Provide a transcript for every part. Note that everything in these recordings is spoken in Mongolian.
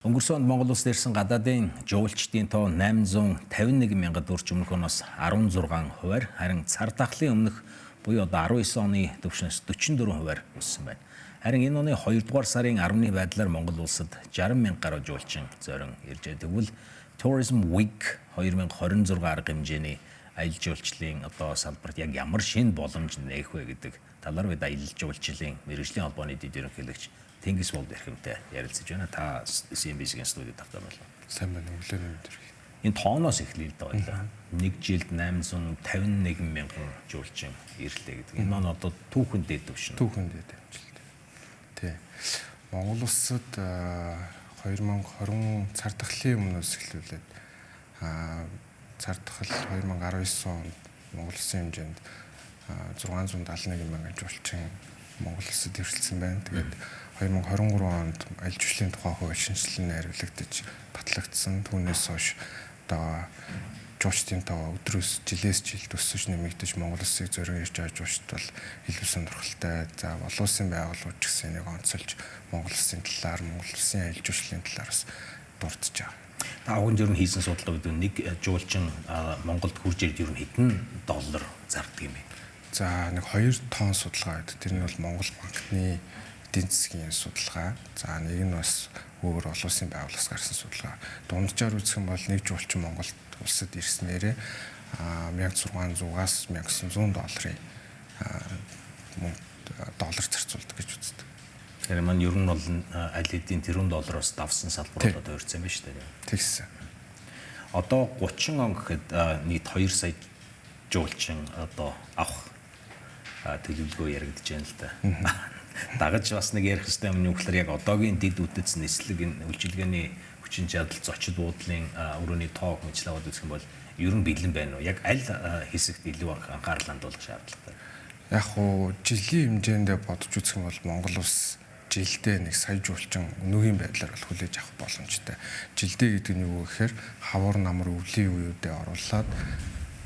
Өнгөрсөн онд Монгол улсад ирсэн гадаадын жуулчдын тоо 851 мянгад өрч өмнөх оноос 16 хувиар, харин цар тахлын өмнөх буюу одоо 19 оны түвшнээс 44 хувиар өссөн байна. Харин энэ оны 2 дугаар сарын 10-ны байдлаар Монгол улсад 60 мянга гаруй жуулчин зорин иржээ. Тэгвэл Tourism Week 2026 арга хэмжээний аялал жуулчлалын одоо салбарт яг ямар шинэ боломж нээх вэ гэдэг талаар бид аялал жуулчлалын мэргэжлийн холбооны дэд ерөнхийлөгч Тэнгис Болд эрхэмтэй ярилцаж байна. Та CNBC-ийн студид тавтай байлаа. Сайн байна уу? Өглөөний мэнд хүргэе. Энэ тооноос эхлэе л дээ байлаа. Нэг жилд 851 мянган жуулчин ирлээ гэдэг. Энэ маань одоо түүхэн дээд түвшин. Түүхэн дээд амжилт. Тий. Монгол улсад 2020 цар тахлын өмнөөс эхлүүлээд цар тахал 2019 онд Монгол улсын хэмжээнд 671 мянган жуулчин Монгол улсад ирсэн байна. Тэгээд 2023 онд аялал жуулчлалын тухай хууль шинэчлэн найруулагдаж батлагдсан. Түүнээс хойш одоо жуулчдын тоо өдрөөс жилээс жилд өсөж нэмэгдэж Монгол улсыг зорин ирж байгаа жуулчд бол илүү сонирхолтой. За олон улсын байгууллагууд ч гэсэн энийг онцолж Монгол улсын талаар, Монгол улсын аялал жуулчлалын талаар бас дурдж байгаа. Та бүхэн ер нь хийсэн судалгаа гэдэг нэг жуулчин Монголд хурж ирд ер нь хэдэн доллар зардаг юм бэ? За нэг 2 тонн судалгаа гэдэг. Тэр нь бол Монгол банкны эдийн засгийн судалгаа. За нэг нь бас өөр олон улсын байгууллагаас гарсан судалгаа. Дунджаар үзэх юм бол нэг жуулчин Монгол улсад ирснээрээ 1600-аас 1900 долларын доллар зарцуулдаг гэж үздэг. Тэгэхээр маань ер нь бол аль хэдийн тэрбум доллароос давсан салбар болоод ойрцсон юм байна шүү дээ. Тэгсэн. Одоо 30 он гэхэд нийт 2 сая жуулчин одоо авах төлөвлөгөө яригдж байна л да. Дагаж бас нэг ярих хэрэгтэй юм нь юу гэхээр яг одоогийн дэд үтэц нислэг энэ үйлчилгээний хүчин чадал зочид буудлын өрөөний тоог мэтлээ аваад үзэх юм бол ер нь бэлэн байна уу? Яг аль хэсэгт илүү анхаарал хандуулах шаардлагатай? Яг уу жилийн хэмжээндээ бодож үзэх юм бол Монгол улс жилдээ нэг сая жуулчин өнөөгийн байдлаар бол хүлээж авах боломжтой. Жилдээ гэдэг нь юу гэхээр хавар намар өвлийн үеүүдэд оруулаад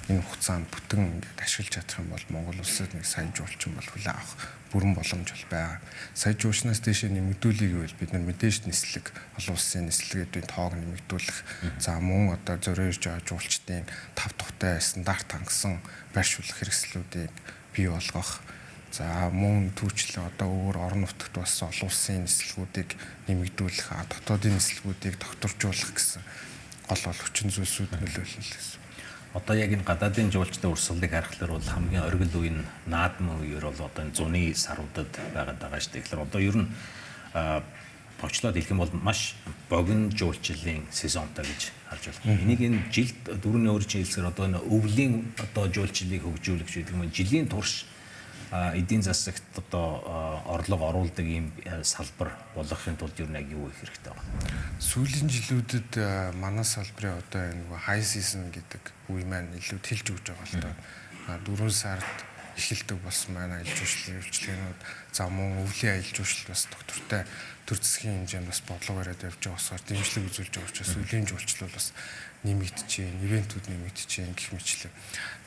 энэ хугацаанд бүтэн ингээд ашиглаж чадах юм бол Монгол улсад нэг сая жуулчин бол хүлээн авах бүрэн боломж бол байгаа. Сая жуулчнаас дээшээ нэмэгдүүлэе гэвэл бид нар мэдээж нислэг, олон улсын нислэгийн тоог нэмэгдүүлэх, за мөн одоо зорио ирж байгаа жуулчдын тав тухтай стандарт хангасан байршуулах хэрэгслүүдийг бий болгох, за мөн түүчлэн одоо өөр орон нутагт бас олон улсын нислэгүүдийг нэмэгдүүлэх, дотоодын нислэгүүдийг докторжуулах гэсэн гол гол хүчин зүйлсүүд нөлөөлнө л гэсэн. Одоо яг энэ гадаадын жуулчдын урсгалыг харахлаар бол хамгийн оргил үе нь наадмын үеэр бол одоо энэ зуны саруудад байгаад байгаа шүү дээ. Тэгэхээр одоо ер нь товчлоод хэлэх юм бол маш богино жуулчлалын сезонтой гэж харж байна. Энийг энэ жилд дөрөвний өөр чинь хэлсээр одоо энэ өвлийн одоо жуулчлалыг хөгжүүлэх гэдэг юм жилийн турш эдийн засагт одоо орлого оруулдаг ийм салбар болгохын тулд ер нь яг юу их хэрэгтэй байна? Сүүлийн жилүүдэд манай салбарын одоо энэ нөгөө high season гэдэг үе маань илүү тэлж өгч байгаа л доо. 4 сард эхэлдэг болсон байна аялал жуулчлалын үйлчилгээнүүд. За мөн өвлийн аялал жуулчлал бас доктортой төр засгийн хэмжээнд бас бодлого бариад явж байгаа болохоор дэмжлэг үзүүлж байгаа учраас өвлийн жуулчлал бас нэмэгдэж байна, ивентүүд нэмэгдэж байна гэх мэтлээ.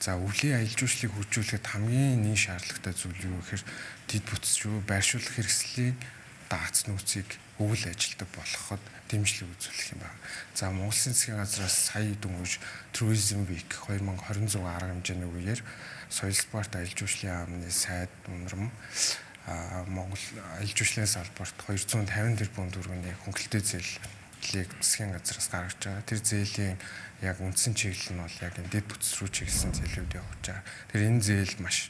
За өвлийн аялал жуулчлалыг хөгжүүлэхэд хамгийн нэг шаардлагатай зүйл юу гэхээр дэд бүтц рүү байршуулах хэрэгслийн дагац нөөцийг өвөл ажилтдаг болгоход дэмжлэг үзүүлэх юм байна. За Монгол Улсын засгийн газраас сая дөнгөж Tourism Week 2026 арга хэмжээний үеэр соёл спорт аялал жуулчлалын яамны сайд Унрам Монгол аялал жуулчлалын салбарт 250 тэрбум төгрөгийн хөнгөлөлттэй зээлийг засгийн газраас гаргаж байгаа. Тэр зээлийн яг үндсэн чиглэл нь бол яг энэ дэд бүтц рүү чиглэсэн зээлүүд явж байгаа. Тэр энэ зээл маш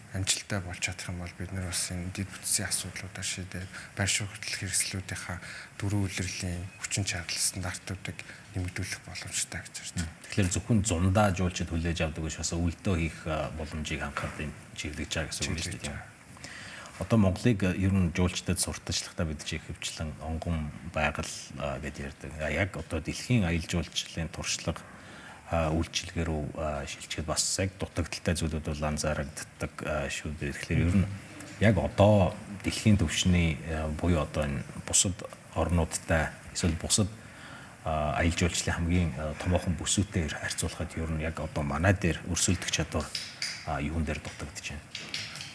амжилттай болж чадах юм бол бид нар бас энэ дэд бүтцийн асуудлуудаа шийдээд байршуулах хэрэгслүүдийнхаа дөрвөн улирлын хүчин чадал стандартуудыг нэмэгдүүлэх боломжтой гэж харж байна. Тэгэхээр зөвхөн зундаа жуулчид хүлээж авдаг биш бас өлдөө хийх боломжийг анхаарлын чиглэж байгаа гэсэн үг шүү дээ. Одоо Монголыг ер нь жуулчдад сурталчлахдаа бид чи ихэвчлэн онгон байгаль гэдээ ярьдаг. Яг одоо дэлхийн аялал жуулчлалын туршлага үйлчилгээ рүү шилжихэд бас яг дутагдaltaй зүйлүүд бол анзаарагддаг шүү дээ. Тэгэхээр ер нь яг одоо дэлхийн түвшний буюу одоо энэ бусад орнуудтай эсвэл бусад аялал жуулчлалын хамгийн томоохон бүсүүтэй харьцуулахад ер нь яг одоо манай дээр өрсөлдөх чадвар юун дээр дутагдж байна?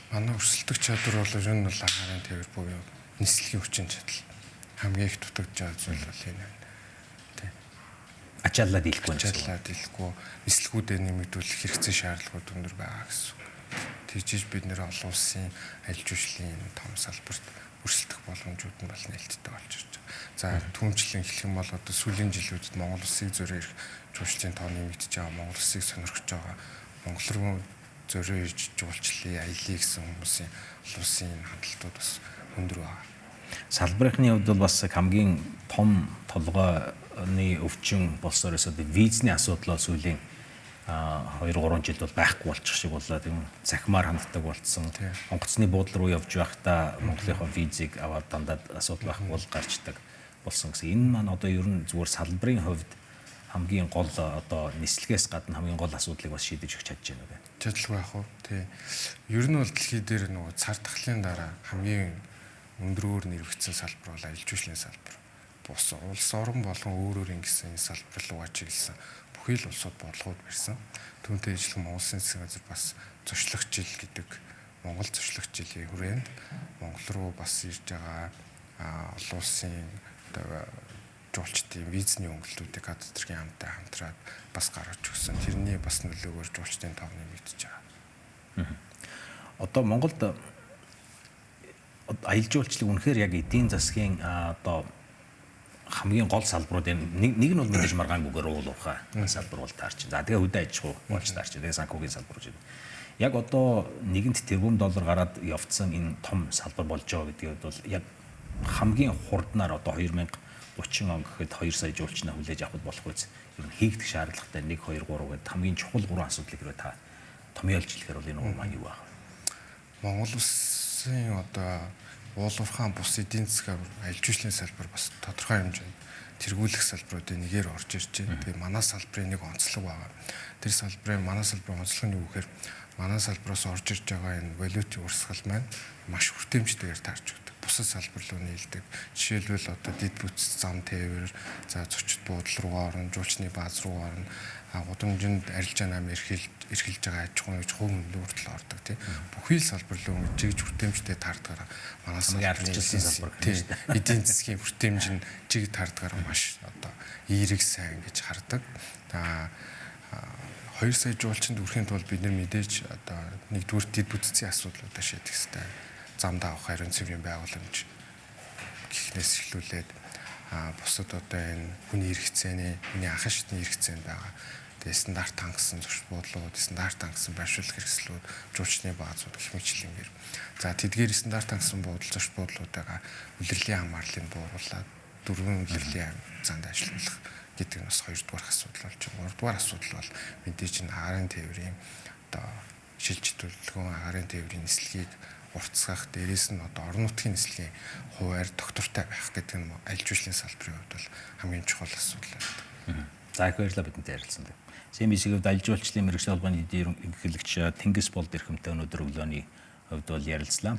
Манай өрсөлдөх чадвар бол ер нь бол агаарын тээвэр буюу нислэгийн хүчин чадал. Хамгийн их дутагдж байгаа зүйл бол энэ байна. Тий. Ачааллаа дийлэхгүй. Ачааллаа дийлэхгүй, нислэгүүдээ нэмэгдүүлэх хэрэгцээ шаардлагууд өндөр байгаа гэсэн. Тэгжиж бид нэр олон улсын аялал жуулчлалын том салбарт өрсөлдөх боломжууд нь бол нээлттэй болж ирж байгаа. За түүнчлэн хэлэх юм бол одоо сүүлийн жилүүдэд Монгол улсыг зорио ирэх жуулчлалын тоо нэмэгдэж байгаа, Монгол улсыг сонирхож байгаа, Монгол руу зорио ирж жуулчлалын аяллаа гэсэн хүмүүсийн олон улсын хандлтууд бас өндөр байгаа. Салбарынхны хувьд бол бас хамгийн том толгойн өвчин болсоор өсөд визний асуудал сүүлийн 2-3 жил бол байхгүй болчих шиг боллоо, тийм үү? Цахимаар ханддаг болцсон. Онгоцны буудлын руу явж байхдаа Монголынхоо визийг аваад дандаа асуудал байхгүй бол гарчдаг болсон гэсэн. Энэ маань одоо ер нь зүгээр салбарын хувьд хамгийн гол одоо нислэгээс гадна хамгийн гол асуудлыг бас шийдэж өгч чадж байна уу? Чадalгүй яах вэ? Тий. Ер нь бол дэлхий дээр нөгөө цар тахлын дараа хамгийн өндрөөр нэрвэгдсэн салбар бол аялал жуулчлалын салбар. Бус улс орон болгон өөр өөр ингэсэн энэ салбар руугаа чиглэсэн бүхий л улсууд бодлогод барьсан. Түүнтэй ижилхэн Монгол Улсын засгийн газар бас зуршлах жил гэдэг Монгол зуршлах жилийн хүрээнд Монгол руу бас ирж байгаа олон улсын одоо жуулчдын визний өнгөлтүүдийг гадаад төргийн хамтаа хамтраад бас гаргаж өгсөн. Тэрний бас нөлөөгөөр жуулчдын тоо нэмэгдэж байгаа. Одоо Монголд аялал жуулчлал үнэхээр яг эдийн засгийн одоо хамгийн гол салбаруудын нэг нь бол мэдээж маргаангүйгээр уул уурхай салбар бол таарч. За тэгээ хөдөө аж ахуй болж таарч. Тэгээ санхүүгийн салбар гэж. Яг одоо 1 тэрбум доллар гараад явцсан энэ том салбар болж байгаа гэдгийг бол яг хамгийн хурднаар одоо 2030 он гэхэд 2 сая жуулчнаа хүлээж авах болох үз. Ер нь хийгдэх шаардлагатай 1 2 3 гэдэг хамгийн чухал гурван асуудлыг хэрвээ та томьёолж хэлэхээр бол энэ маань юу байх вэ? Монгол улсын одоо уул уурхайн бус эдийн засгаар аялал жуулчлалын салбар бас тодорхой хэмжээнд тэргүүлэх салбаруудын нэгээр орж ирж байна. Тэгээ манай салбарын нэг онцлог байгаа. Тэр салбарын манай салбарын онцлог нь юу гэхээр манай салбараас орж ирж байгаа энэ валютын урсгал маань маш хүртээмжтэйгээр таарч өгдөг. Бусад салбар руу нийлдэг. Жишээлбэл одоо дэд бүтц зам тээвэр, за зочид буудлын руугаа орно, жуулчны бааз руу орно, гудамжинд арилжаа нам эрхэлж байгаа аж ахуйн гэж хувь нөлөө хүртэл ордог тий. Бүхий л салбар руу жигж хүртээмжтэй таардгаараа манай салбарын салбар тий. Эдийн засгийн хүртээмж нь жиг таардгаараа маш одоо эерэг сайн гэж хардаг. За 2 сая жуулчинд хүрэхин тулд бид нар мэдээж одоо нэгдүгээр дэд бүтцийн асуудлуудаа шийдэх хэрэгтэй. Зам давах хариу цэврийн байгууламж гэхнээс эхлүүлээд бусад одоо энэ хүний хэрэгцээний, хүний анхан шатны хэрэгцээнд байгаа. Тэгээ стандарт хангасан зурш буудлууд, стандарт хангасан байршуулах хэрэгслүүд, жуулчны баазууд гэх мэтчилэнгээр. За тэдгээр стандарт хангасан буудал, зурш буудлуудаа үлрэлийн хамаарлыг бууруулад дөрвөн үлрэлийн занд ажиллуулах гэдэг нь бас хоёрдугаар асуудал болж байна. Гуравдугаар асуудал бол мэдээж энэ агарын тээврийн одоо шилж төлөвлөгөөн, агарын тээврийн нислэгийг уртасгах, дээрээс нь одоо орон нутгийн нислэгийн хуваар доктортой байх гэдэг нь аялал жуулчлалын салбарын хувьд бол хамгийн чухал асуудал байна. За их баярлалаа бидэнтэй ярилцсанд. CNBC-ийн хувьд аялал жуулчлалын мэргэжлийн холбооны ерөнхийлөгч Тэнгис Болд эрхэмтэй өнөөдөр өглөөний хувьд бол ярилцлаа.